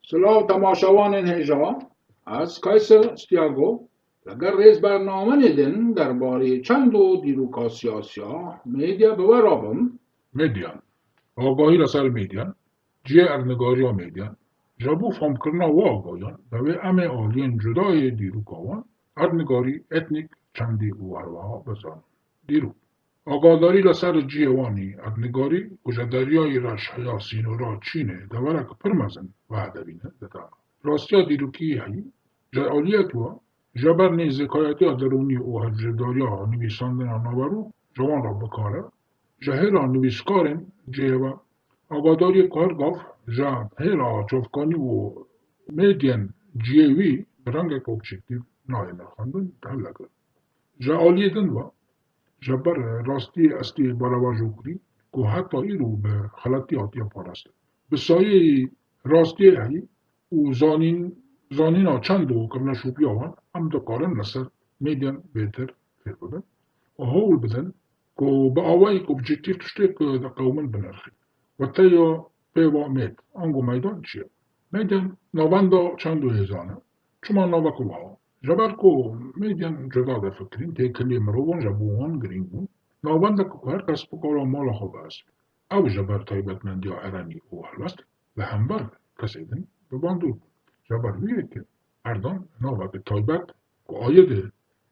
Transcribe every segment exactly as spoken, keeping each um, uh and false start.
Silav temaşevanên hêja, ez Kayser Stiago, li gel rêz bernamenê din derbarê çend û dîroka siyasiya medya bi we re bim. Medyan. Agahî li ser medyan, cihê erdnigariya medyan, ji bo famkirina we agahiyan, divê em ê aliyên cuda yê dîroka wan, erdnigarî, etnîk, çandî û herweha bizanin. Dîrok. Agadarî li ser cihê wan î erdnigarî ku ji deryayê reş heya sînora Çînê deverek pir mezin vedibîne didana. Rastiya dîrokî heyî, ji aliyek we, ji ber nêzîkayetiya derûnî û hevjêrdariya nivîsandina naverok ji wan re bikare, ji hêla nivîskarên cihê ve agadariyê ku her gav ji hêla çavkanî û medyên cihê wî bi rengek objektîf nayê nirxandin, hevle kirin. Ji aliyê din ve, ji ber rastiyê estê belavejokarî ku heta îro bi xeletî hatiye parastin. Bi sayeyî rastiyê heyî û zanîn, zanîna çend û kevneşopiya wan, em dikarin li ser medyan bêtir fêr bibin û hewl bidin ku bi awayek objektîf tiştê ku diqewimin binirxîn. Weteya pêva mêd, ango meydan çi ye? Medyan navenda çend û hêzan e. Çima navek wiha? Ji ber ku medyan cuda difikirîn, têkiliyê mirovan ji bo wan girîng bûn. Navendek ku her kes bikare mala xwe bihesibîne. Ew ji ber taybetmendiya erenî û helwest li hember kesê din bi bandor bûn. Ji ber wî yekê her dem naveke taybet ku aye di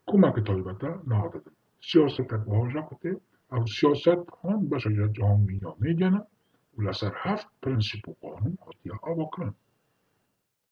komeke taybet de niha didin. Siyasetek wiha jî ku tê, ew siyaset han beşek ji cihangîniya medyan e û li ser heft prensîp û qanûn hatiye avakirin.